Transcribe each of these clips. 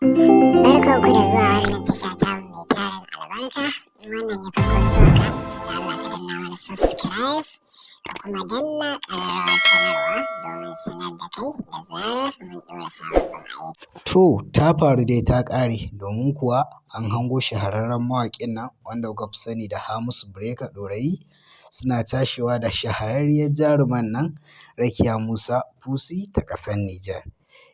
Barkanku da zuwa wannan tasha tamu mai tarin albarka. Wannan ne farkon zuwanka, da Allah ka danna mana subscribe ka kuma danna ƙararrawar sanarwa domin sanar da kai da zarar mun ɗora sababbin ayyuka. To, ta faru dai ta ƙare, domin kuwa an hango shahararren mawaƙin nan wanda kuka fi sani da Hamisu Breaker Ɗorayi suna cashewa da shahararriyar jaruman nan Rakiya Musa Fusi ta ƙasar Nijar.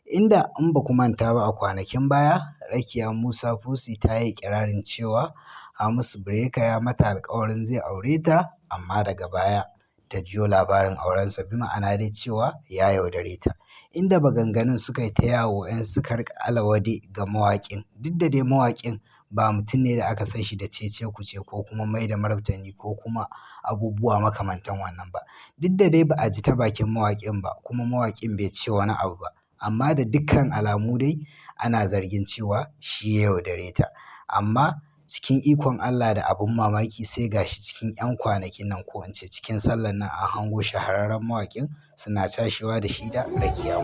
Inda in ba ku manta ba a kwanakin baya, Rakiya Musa Fusi ta yi iƙirarin cewa Hamisu Breaker ya mata alƙawarin zai aure ta, amma daga baya ta jiyo labarin aurensa, bi ma'ana dai cewa ya yaudare ta. Inda maganganun suka yi ta yawo, 'yan suka riƙa alawade ga mawaƙin, duk da dai mawaƙin ba mutum ne da aka san shi da cece-kuce ko kuma mai da martani ko kuma abubuwa makamantan wannan ba. Duk da dai ba a ji ta bakin mawaƙin ba, kuma mawaƙin bai ce wani abu ba. Amma da dukkan alamu dai ana zargin cewa shi ya yaudare ta. Amma cikin ikon Allah da abin mamaki sai ga shi cikin 'yan kwanakin nan ko in ce cikin sallan nan an hango shahararren mawaƙin suna cashewa da shi da Rakiya.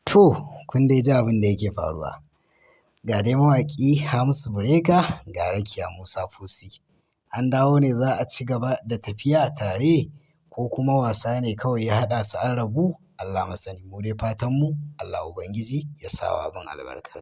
To, kun dai ji abin da yake faruwa. Ga dai mawaƙi Hamisu Breaker ga Rakiya Musa Fusi. An dawo ne za a ci gaba da tafiya tare ko kuma wasa ne kawai ya haɗa su an rabu? Allah masani. Mu dai fatanmu Allah Ubangiji ya sa wa abin albarka.